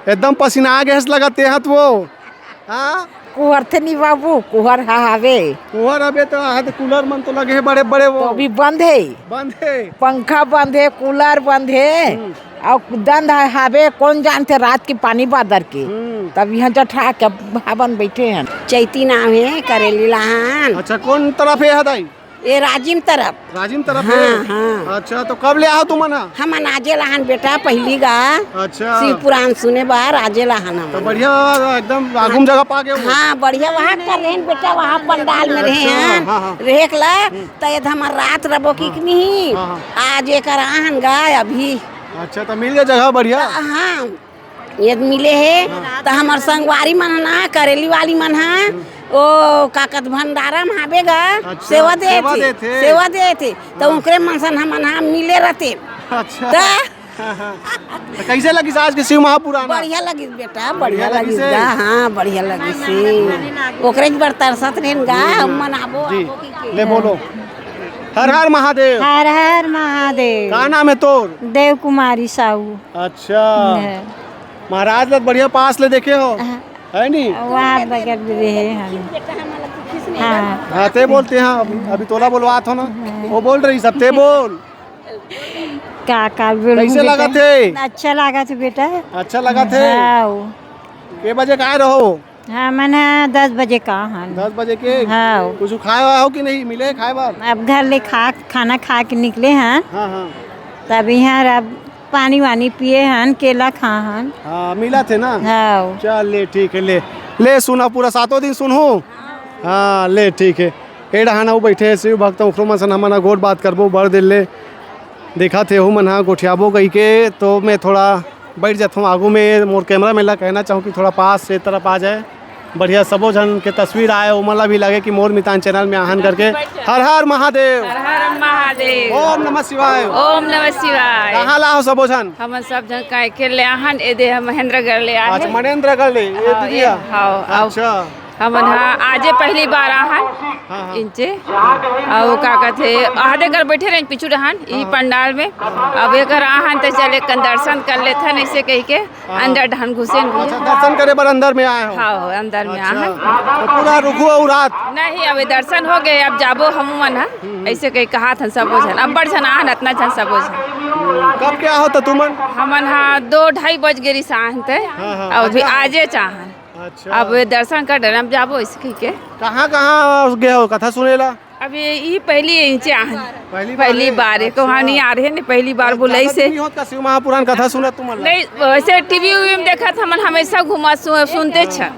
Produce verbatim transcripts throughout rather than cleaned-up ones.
एकदम पसीना आ गए लगत हे हाथ वो। हाँ? कुहर थे नी बाबू, कुहर हा हावे। कुहर हवे तो हाथ कूलर मन तो लगे हे बड़े बड़े वो। तो अभी बंद हे। बंद हे। पंखा बंद हे, कूलर बंद हे। हम्म। अउ दंद हा हावे, कौन जानथे रात के पानी बादर के। हम्म। तब यहाँ जठा के हावन बैठे हैं। चैती नाम हे, करेली लाहन। अच्छा, कौन तरफ हे दाई? ये राजिम तरफ। राजिम तरफ हाँ, हे? हाँ। अच्छा, तो कब ले आहो तुमन हा? हमन आजे लाहन बेटा, पहली गा। अच्छा। शिव पुराण सुने बार आजे लाहन तो हमन। बढ़िया, एकदम आगू म जगह पा गए हो? हाँ, बढ़िया वहाँ कर रहे हैं बेटा, वहाँ पंडाल में रहे अच्छा, हैं। हाँ, हाँ। रेख ला, हम्म। तो ये हमर रात रबो की हाँ। नहीं। हाँ, हाँ। आज ये कर आहन गा अभी। अच्छा, तो मिल गया जगह बढ़िया? हाँ। ये मिले हे, त हमर संगवारी मन ह ना, करेली वाली मन ह, ओ, का कहत, भंडारा म हाबे गा, अच्छा, सेवा सेवा देथे, देथे। सेवा देथे, त हाँ। ओकरे मन सन हमन ह मिले रहते। अच्छा। त त कैसे लगिस आज के शिव महापुराण? बढ़िया लगिस बेटा, बढ़िया बढ़िया लगिस लगिस हे? गा, हाँ, बढ़िया लगिस हे। ओकरे बर तरसत रहेन गा, हम मन आबो, जी, आबो की के। ले बोलो। हर हर महादेव। हर हर महादेव। का नाम हे तोर? देव कुमारी साहू। अच्छा। है। महाराज ला बढ़िया पास ले देखे हो, हाँ। है नी? वहाँ बगल में रहे हम। हाँ। हाँ, ते बोलते हैं, अभी, अभी तोला बोलवात हो ना, हाँ। वो बोल रही सब, ते बोल। का, का बोलूं कैसे बेटा? लागत हे? अच्छा लागत हे बेटा। अच्छा लागत हे? हाँ। के बजे का आए रहो? हाँ, मन दस बजे का हन। दस बजे के? हाँ। कुछ खाए वाए हो कि नहीं? मिले खाए बर? अब घर ले खा, खाना खा के निकले हन। हाँ, हाँ। तब यहाँ अब पानी वानी पिए हन, केला खा हन। हाँ, मिलत हे ना? हाँ। चल ले, ठीक हे, ले। ले सुना, पूरा सातों दिन सुनहू। हाँ, ले, ठीक हे। ए डहान अउ बैठे हे शिव भक्त, ओखरो मन सन हमन ह गोठ बात करबो, बड़ दिन ले दिखत हे, ओहू मन ह गोठियाबो कहिके, तो मैं थोड़ा बैठ जाथों आगू में। मोर कैमरा मैन ला कहना चाहूँ कि थोड़ा पास से तरफ आ जाए, बढ़िया सबो झन के तस्वीर आए, ओमन ला भी लगे कि मोर मितान चैनल में आहन करके। हर हर महादेव। हर हर महादेव। ओम नमः शिवाय। ओम नमः शिवाय। कहाँ ला हो सबो झन? हमन सब झन कांकेर ले आहन, ए दे हम महेंद्रगढ़ ले आए। अच्छा, महेंद्रगढ़ ले, ये हाँ, दीदी ये, हा? हाँ, हाँ। अच्छा। हमन हा आजे पहली बार आहन, हाँ, हाँ। इंचे। अउ का कथे, आधे कर बैठे रहेन पीछू डहान, ई हाँ, हाँ। पंडाल में। अब एकर आहन त चल एक दर्शन कर लेथन, ऐसे कहिके हाँ। अंदर डहान घुसेन भी। अच्छा, दर्शन करे बर अंदर में आए हो? हाँ, हो, अंदर में अच्छा। आहन। तो पूरा रुकू अउ रात? नहीं, अब दर्शन हो गए, अब जाबो हम मन हा। हम्म, हम्म। ऐसे कहि कहाथन सबो झन, अब्बड़ झन आहन, अतना झन सबो झन। कब के आहो त तुमन? हमन हा दो ढाई बज गे रिहिस आहन ते। हाँ, हाँ। अउ अभी अच्छा। आजे चाहन। अच्छा। अब दर्शन कर डरन, अब जाबो ऐसे कहिके। कहाँ, कहाँ गए हो कथा सुने ला? अभी ई पहली इंचे आहन। पहली बार पहली है? बार है, अच्छा। कहूँ नहीं आ रहे ने, पहली बार तो बुलाई ज्यादा से। दिन नहीं होत का शिव महापुराण कथा सुनत तुमन ला? नहीं, वैसे टीवी वीवी में देखत हमन हमेशा घुमा सु-, सुनते छ।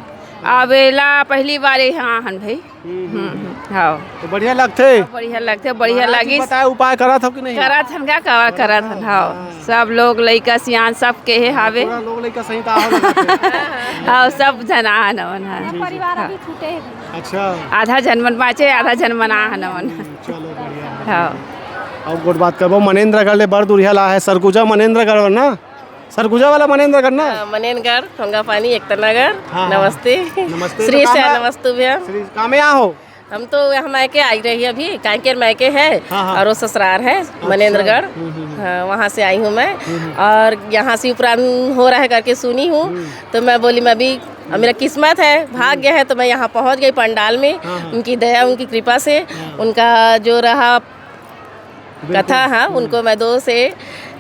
अब एला पहली बार यहाँ आहन भाई। हम्म, हम्म, हम्म। हम्म, हाँ। तो बढ़िया लगथे? बढ़िया लगथे, बढ़िया महाराज जी लगिस। बताए उपाय करत हो कि नहीं? करत हन का, कवर करत हन, हाँ। हाँ। सब लोग लइका सियान सब के हे हावे। पूरा लोग लइका सही का हो लगथे। हाँ, सब झन आहन हमन हा। जी, जी। परिवार हाँ। अभी छूटे हे। अच्छा। आधा झन मन बाँचे, आधा झन मन आहन हमन। हम्म, चलो बढ़िया है। हाँ। अउ गोठ बात करबो, मनेंद्रगढ़ ले बड़ दुरिहा ला हे, सरगुजा मनेंद्रगढ़ ना? सरगुजा वाला मनेंद्रगढ़ ना? हाँ, मनेंद्रगढ़, ठोंगापानी, एकतलागढ़, हाँ, हाँ। नमस्ते। नमस्ते, श्री तो श्याम कामे नमस्तुभ्यम। श्री, कामे आ हो? हम तो यहाँ मायके आई रही अभी, कांकेर मायके है हाँ, हाँ। और वो ससुराल है अच्छा, मनेंद्रगढ़। हम्म, हम्म, हम्म। हाँ, वहाँ से आई हूँ मैं। हम्म, हम्म। और यहाँ शिव पुराण हो रहा है करके सुनी हूँ, हम्म। तो मैं बोली, मैं भी, अब मेरा किस्मत है, भाग्य है, तो मैं यहाँ पहुँच गई पंडाल में। हाँ, हाँ। उनकी दया, उनकी कृपा से, हाँ। उनका जो रहा बिल्कुल। कथा, हाँ, हम्म। उनको मैं दो से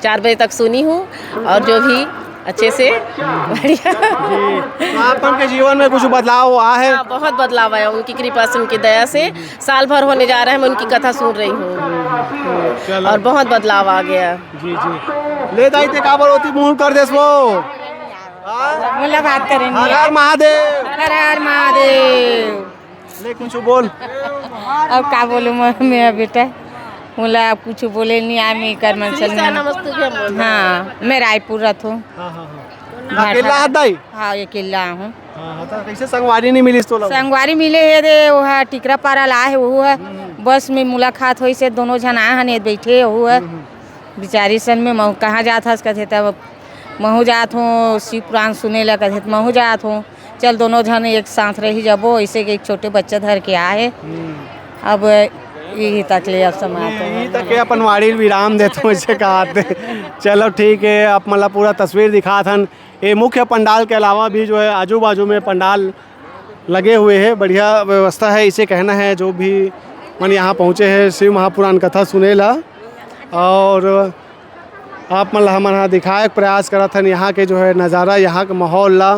चार बजे तक सुनी हूँ और जो भी अच्छे से बढ़िया। जी। तो आप मन के जीवन में कुछ बदलाव आए हे? हाँ, बहुत बदलाव आया उनकी कृपा से, उनकी दया से। साल भर होने जा रहा है, मैं उनकी कथा सुन रही हूँ चलो। और बहुत बदलाव आ गया। जी, जी। ले दाई, ते काबर ओती मुंह कर देस वो? हाँ? मुलाकात करेंगे। हर हर महादेव। हर हर महादेव। ले कुछ बोल। अब का बोलूं मैं, मैं बेटा, मोला अब कुछ बोले नहीं आए, मैं कर मन श्री चल श्याम मैं। नमस्तुभ्यम बोल। हाँ, मैं रायपुर रथों। हाँ, हाँ, हाँ। भाटा। अकेला हत दाई? हाँ, अकेला हूँ। हाँ, हाँ, तो कैसे संगवारी नहीं मिलिस तोला? संगवारी मिले हे रे, वो है टिकरा पारा ला है, वो है। हम्म। बस में मुलाकात होइस हे, दोनों झन आए हन, ये बैठे, वो है। हम्म, हम्म। बिचारी सन में महू कहाँ जात हस कथे, तब महू जात हूँ शिव पुराण सुने ला कथे, त महू जात हूँ। चल दोनों झन एक साथ रही जाबो, ऐसे के एक छोटे बच्चा धर के आए हे। हम्म। अब यही तक ले अब समाप्त हो यही गया। तक के अपन वाणी विराम देत हूँ, ऐसे कहात हे। चलो ठीक है, आप मतलब पूरा तस्वीर दिखात हन। ये मुख्य पंडाल के अलावा भी जो है आजू बाजू में पंडाल लगे हुए हैं, बढ़िया व्यवस्था है, इसे कहना है जो भी मन यहाँ पहुँचे हैं शिव महापुराण कथा सुने ला। और आप मन ला हमन ह दिखाए के प्रयास करत हन यहाँ के जो है नज़ारा, यहाँ के माहौल ला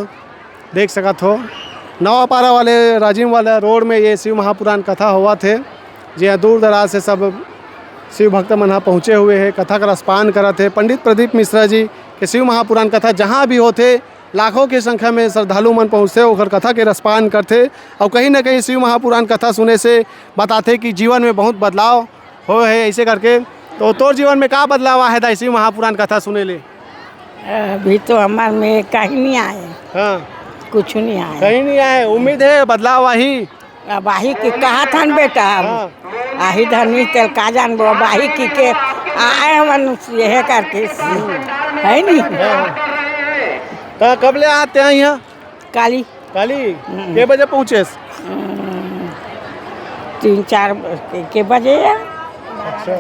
देख सकत हो। नवापारा वाले राजिम वाला रोड में ये शिव महापुराण कथा होवत हे, जे दूर दराज से सब शिव भक्त मन ह पहुँचे हुए हे, कथा का रसपान करत हे। पंडित प्रदीप मिश्रा जी के शिव महापुराण कथा जहाँ भी होथे, लाखों की संख्या में श्रद्धालु मन पहुँचथे, ओकर कथा के रसपान करथे। और कहीं ना कहीं शिव महापुराण कथा सुने से बताथे कि जीवन में बहुत बदलाव होए हे, ऐसे करके। तो तोर जीवन में का बदलाव आए हे दाई शिव महापुराण कथा सुने ले? अभी तो हमार में कहीं नहीं आए। हाँ। कुछ नहीं आए। कहीं नहीं आए, उम्मीद है बदलाव आही। अब आही की कहा थन बेटा हम। हाँ। आही धनी तेल का जानबो, अब आही की के आए हमन यह करके, है नहीं? हाँ। तो कब ले आते हैं यहाँ? काली। काली? हम्म। के बजे पहुँचेस? हम्म, तीन चार के, के बजे है? अच्छा।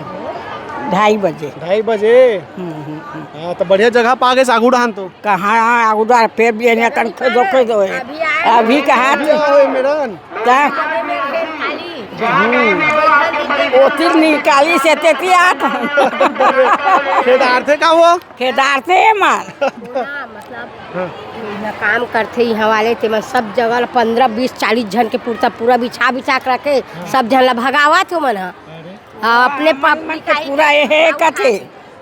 ढाई बजे। ढाई बजे? हम्म, हम्म, हम्म। हाँ, तो बढ़िया जगह पा गए आगू डहान तो। कहाँ आगू डहान? फिर भी एने कन खेदो, खेदो है। अभी आए अभी हैं। कहाँ अभी थे? आए हो मेरन। क्या? हम्म। ओती निकाली से तेती आत। खेदार थे का वो? खेदार थे मार। ना, मतलब, हाँ। इहाँ काम करथे, इहाँ वाले ते मन सब जगह ल पन्द्रह, बीस, चालीस झन के पुरता पूरा बिछा, बिछा के रखे, हाँ। सब झन ला भगावत हो मन ह। अरे। हाँ, अपने मन, मन के पूरा ये है कथे।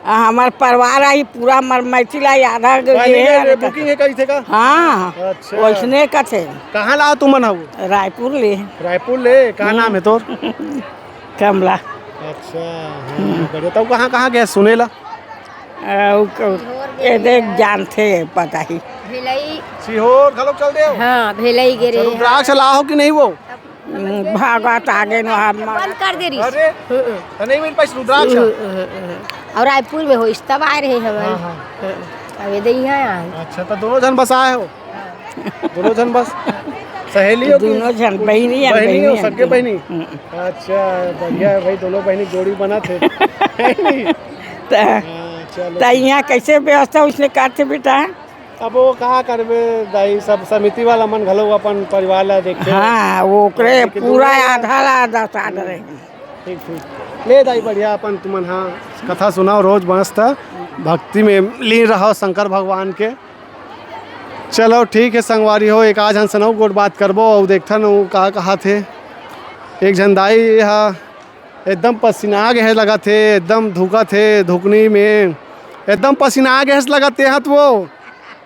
आ, हमार परिवार आई, पूरा हमार मैथिल आई, आधा ग-, पानी ये के है रे, कथे। बुकिंग है कही थे का? हाँ, अच्छा। वैसने कथे। कहाँ लाओ तुमन हव? रायपुर ले। रायपुर ले, का हम्म। नाम है तोर? कमला। अच्छा, हाँ, हम्म। बढ़िया। तब कहाँ, कहाँ गए सुने ला? आ, उ क-, ये देख जानथे, पता ही। भेलई। सीहोर घलोक चल देव? हाँ, भेलई गे अच्छा, रे। रुद्राक्ष लाहो कि नहीं वो? हम्म, भागत आगे न हाथ मार। बंद कर दे रही। अरे, हम्म। तो नहीं मिल पाई रुद्राक्ष? हम्म, हम्म, हम्म। और रायपुर में होइस तब आए रहे हमन। हाँ, हाँ। हम्म। अब ये दे यहाँ आए। अच्छा, तो दोनों झन बस आए हो? दोनों झन बस सहेली हो कि दोनों झन बहिनी है, बहिनी हो, बहिनी है सगे दोनों। बहिनी? हम्म। अच्छा, बढ़िया है भाई, दोनों बहिनी जोड़ी बनत हे। है नहीं? त, हाँ, चलो। त यहाँ कैसे व्यवस्था उसने करथे बेटा? अब वो का करबे दाई, सब समिति वाला मन घलो अपन परिवार ला देखथे। हाँ, वो ओकरे लेकिन पूरा दोनों आधा ला आधा साथ रहे। ठीक, ठीक। ले दाई, बढ़िया अपन तुमन हा कथा सुनाओ, रोज मस्त भक्ति में लीन रहो शंकर भगवान के। चलो ठीक है संगवारी हो, एक आध झन से अउ गोठ बात करबो अउ देखथन वो का कहाथे। एक झन दाई हा एकदम पसीना गे हे लगत हे, एकदम धुकत हे धुकनी में, एकदम पसीना गे हे लगत हे हा तो वो।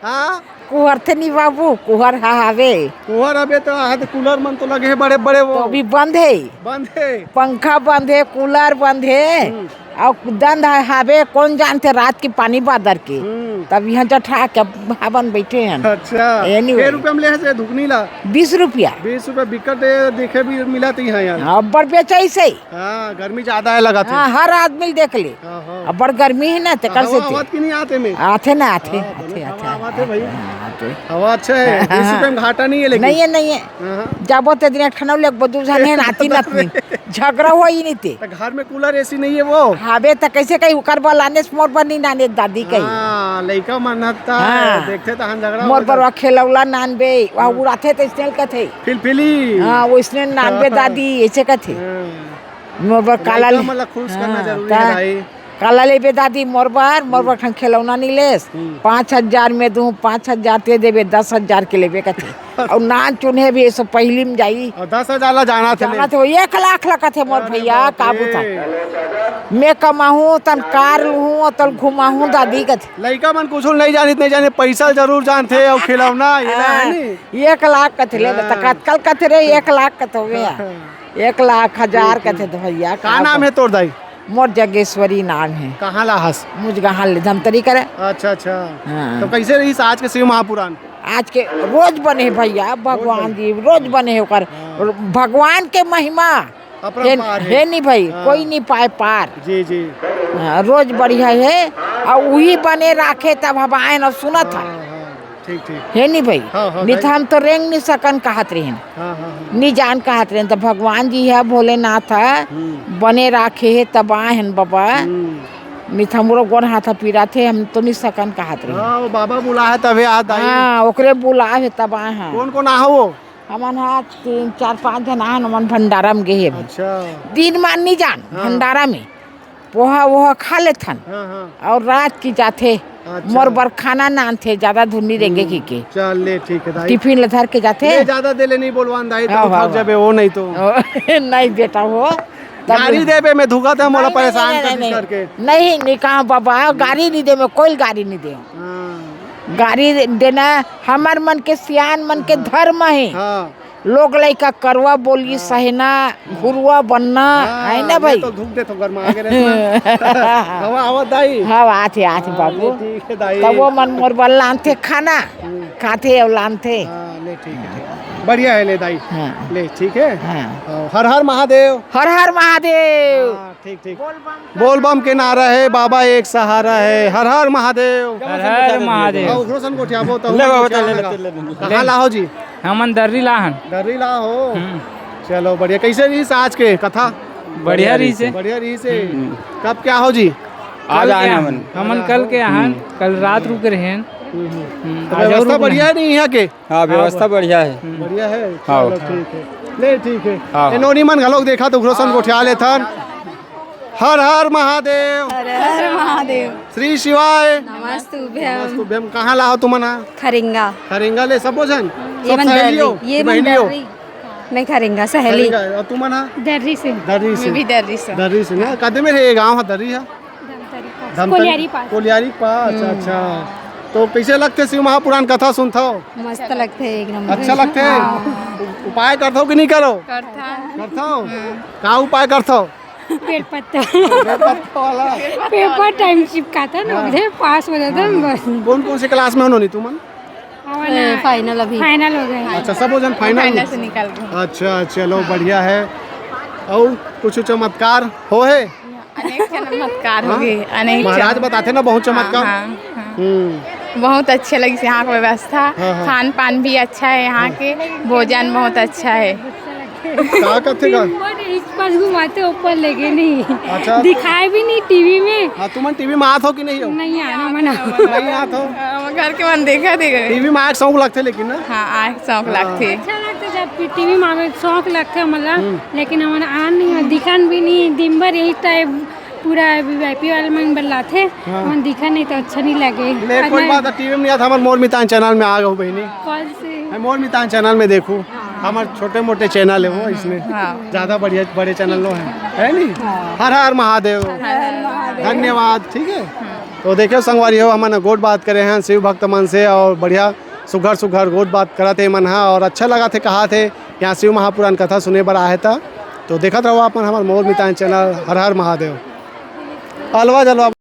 हाँ? कुहर थे नी बाबू, कुहर हा हावे। कुहर हवे तो हाथ कूलर मन तो लगे हे बड़े बड़े वो। तो अभी बंद हे। बंद हे। पंखा बंद हे, कूलर बंद हे। हम्म। अउ दंद ह-, हावे, कोन जानथे रात के पानी बादर के। हम्म। तब यहाँ जठा के हावन बैठे हन। अच्छा। Anyway। के रुपया में ले हस ये धुकनी ला? बीस रुपया। बीस रुपया बिकट दे-, देखे भी मिलत ही है यार। हाँ, अब्बड़ बेचई से। हाँ, गर्मी ज्यादा है लगत हे। हाँ, हर आदमी देख ले। हाँ, हाँ। अब्बड़ गर्मी है ना, तेकर हवा सेती। आवत कि नहीं आते में? आथे ना, आथे, हाँ, आथे, बने आथे, हवा आवत हे भाई। आथे। हवा अच्छा है, हाँ, बीस रुपया में घाटा नहीं है लेकिन। नहीं है, नहीं है। हाँ, हाँ। जाबो ते दिन एक ठन अउ लेगबो, दू झन हे नाती नतनी। झगड़ा होई नहीं ते। त घर में कूलर एसी नहीं है वो? हावे त कैसे कही, ओकर बर लानेस, मोर बर नहीं लाने दादी कही। हाँ, लइका मन ह त हाँ। देखथे तहन झगड़ा मोर होथे। बर वा खेलौला नानबे, वा हाँ। उड़ाथे त इसने कथे। फिलफिली। हाँ, वो इसने नानबे दादी, ऐसे कथे। हाँ। मोर बर काला लइका ले-, मन ला खुश करना हाँ, जरूरी ता-, है भाई। काला लेबे दादी मोर बर, मोर बर ठन खेलौना नहीं लेस। हम्म। पाँच हजार में दूँ, पाँच हजार ते देबे, दस हजार के लेबे कथे। अउ नान चुन्हे भी सब पहिली में जाई। अउ दस हजार ला जाना थे जाना ले। थे, वो एक लाख ला कथे मोर अरे भैया, बाप काबू रे। था। मैं कमाहूँ, तन कार लूहूँ, तन घुमाहूँ दादी कथे। लइका मन कुछ नहीं जानित, नहीं जाने, पैसा जरूर जानथे अउ खिलौना, ये ला है हाँ, नी? एक लाख कथे ले, हाँ। त कतकल कथे रे, एक लाख कथे भैया। हाँ। एक लाख हजार ठीक, कथे ठीक। तो भैया, का का नाम बा-, है तोर दाई? मोर जगेश्वरी नाम है। कहाँ ला हस? मुजगहां ले धमतरी करे। अच्छा, अच्छा। हाँ। तो कैसे रहिस आज के शिव महापुराण? आज के रोज बने हे भैया, भगवान रोज बने। जी, रोज बने हे ओकर। हाँ। भगवान के महिमा अपरंपार हे, है। हे नहीं भाई, हाँ। कोई नहीं पाए पार। जी, जी। हाँ, रोज बढ़िया हे, अउ उही बने राखे तब हम आए न सुनत हाँ, हन। हाँ। ठीक, ठीक। हे नी भाई, हाँ, हाँ, नहीं तो भाई। हम तो रेंग नहीं सकन कहत रहिन। हाँ, हाँ, हाँ। नहीं जान कहत रहिन, तो भगवान जी है, भोलेनाथ है, हम्म। बने राखे हे, तब आए हन बाबा। हम्म। नित हमरो गोड़ हाथ पीरा थे, हम तो नहीं सकन कहत रही। हाँ, वो बाबा बुला है तबे आ दाई। हाँ, ओकरे बुला है तब आए हैं। कौन कौन आ हो? हमन हा तीन, चार, पाँच झन आन, हमन भंडारा में गे हे। अच्छा। दिन मान नहीं जान, हाँ। भंडारा में पोहा वोहा खा लेथन। हाँ, हाँ। और रात की जाथे, अच्छा। मोर बर खाना नानथे, ज्यादा धुन नहीं रेंगे हम्म, की के। चल ले, ठीक है दाई। टिफिन ले धर के जाथे। ले, ज्यादा दे ले, नहीं बोलवान दाई, हाँ, तो हाँ, उठा हाँ। जबे वो नहीं तो। ओ, नहीं बेटा वो। तब गारी देबे में धुका था, मोला नहीं, नहीं, परेशान नहीं, कर नहीं, करके। नहीं, नहीं कहा बाबा, गारी नहीं दे, मैं कोई गारी नहीं दे। हाँ। गारी देना हमर मन के सियान मन के हाँ। धर्म है। हाँ। लोग लइका करवा बोली हाँ। सहना, घुरुआ बनना, हाँ, है ना ये भाई? तो धूप दे तो गरमा आगे रहना। हवा, हवा दाई। हवा आथे, आथे हाँ, बाबू। ये ठीक है दाई। तब वो मन मोर बर लानथे खाना, हम्म। खाथे और लानथे। हाँ, ले ठीक है, ठीक है। बढ़िया है ले दाई। हाँ। ले ठीक है। हाँ। हाँ, हर हर महादेव। हर हर महादेव। हाँ, ठीक, ठीक। बोल बम का बोल बम के नारा है, बाबा एक सहारा है, हर हर महादेव। हर हर महादेव। हाँ, उखरो सन गोठियाबो, तहु ले बाबा, गोठिया ले, ले, लगा। ले, ले, ले। कहाँ लाहो जी? हमन दर्री लाहन। दर्री लाहो। हम्म। चलो बढ़िया। कैसे रही आज के कथा? बढ़िया रही से। बढ़िया रही से। हम्म। कब क्या हो जी? आज कल आए के हमन। हमन कल के आहन, हम्म। कल रात रुके रहेन। हम्म, हम्म। हम्म, तो आज और व्यवस्था रुकना बढ़िया है। है नहीं यहाँ के? हाँ, व्यवस्था हाँ, बढ़िया है। हम्म। बढ़िया है? हाँ। चलो, ठीक है। ले, ठीक है। हाँ। ए, नोनी मन घलोक देखा तो उखरो सन गोठिया लेथन। हर हर महादेव। हर हर महादेव। श्री शिवाय। नमस्तुभ्यम। नमस्तुभ्यम। कहाँ ला हो तुमन हा? खरिंगा। खरिंगा ले सबो झन? ये सब मन सहेली हो दर्री, ये कि मन बहिनी हो? दर्री। नहीं, खरिंगा, सहेली। खरिंगा। और तुमन हा? दर्री से। दर्री से। मैं भी दर्री से। दर्री से ना? कदे में हे ये गाँव हा दर्री हा? धमतरी पास। धमतरी? कोलियारी पास। कोलियारी पास, अच्छा, हम्म। अच्छा। तो कैसे लगथे शिव महापुराण कथा सुनथव? मस्त लगथे एक नंबर। अच्छा लगथे? हाँ। उ-, उपाय करथव कि नहीं करो? करथन। करथव? हम्म। का उपाय करथव? बेलपत्ता। बेलपत्ता वाला? पेपर टाइम चिपकाता ना, हाँ। उधर पास हो जाता ना, हाँ, हाँ। बस। कौन कौन से क्लास में हो नोनी तुमन? ए, final अभी। Final हो गए। अच्छा, सब हो जन final? Final से निकल गए। अच्छा, चलो, बढ़िया है। और कुछ चमत्कार हो है? अनेक चमत्कार हाँ? हो गए, अनेक महाराज चमत्कार। बताते ना बहुत चमत्कार। हाँ, हाँ, हाँ। हम्म। बहुत अच्छे लगिस यहाँ के व्यवस्था, हाँ, हाँ। खान पान भी अच्छा है यहाँ के, भोजन बहुत अच्छा है। का कथे का? दिन भर इस पास घुमाते, ऊपर लेके नहीं। अच्छा। दिखाए भी नहीं टीवी में। हाँ, तुमन टीवी में आत हो कि नहीं हो? नहीं आना मना। नहीं आत हो? हम घर के मन देखा देगा। टीवी में आए के शौक लगथे लेकिन ना? हाँ, आए के शौक हाँ। लगथे। अच्छा लगथे जब टीवी में आवे के शौक लगथे हमला, हम्म। लेकिन हमन आन नहीं, दिखन भी नहीं, दिन भर यही टाइप पूरा VIP वाले मन बल्लाथे, हाँ। हमन दिखन नहीं तो अच्छा नहीं लगे। ले, कोई बात, टीवी में नहीं आत, हमर मोर मितान channel में आ गए हो बहिनी। कौन से? मैं मोर मितान channel में देखू, हाँ। हमर छोटे मोटे channel है वो, इसमें हाँ। ज्यादा बढ़िया बड़े channel लो है, है नहीं? हाँ। हर हर महादेव। हर हर महादेव। धन्यवाद, ठीक है। हाँ। तो देखियो संगवारी हो, हमन गोठ बात करे हैं शिव भक्त मन से और बढ़िया सुघर सुघर गोठ बात करत हे मन हा और अच्छा लगत हे, कहात हे यहाँ शिव महापुराण कथा सुने बर आए हे त। तो देखत रहो आप मन हमर मोर मितान channel। हर हर महादेव। अलवा जलवा।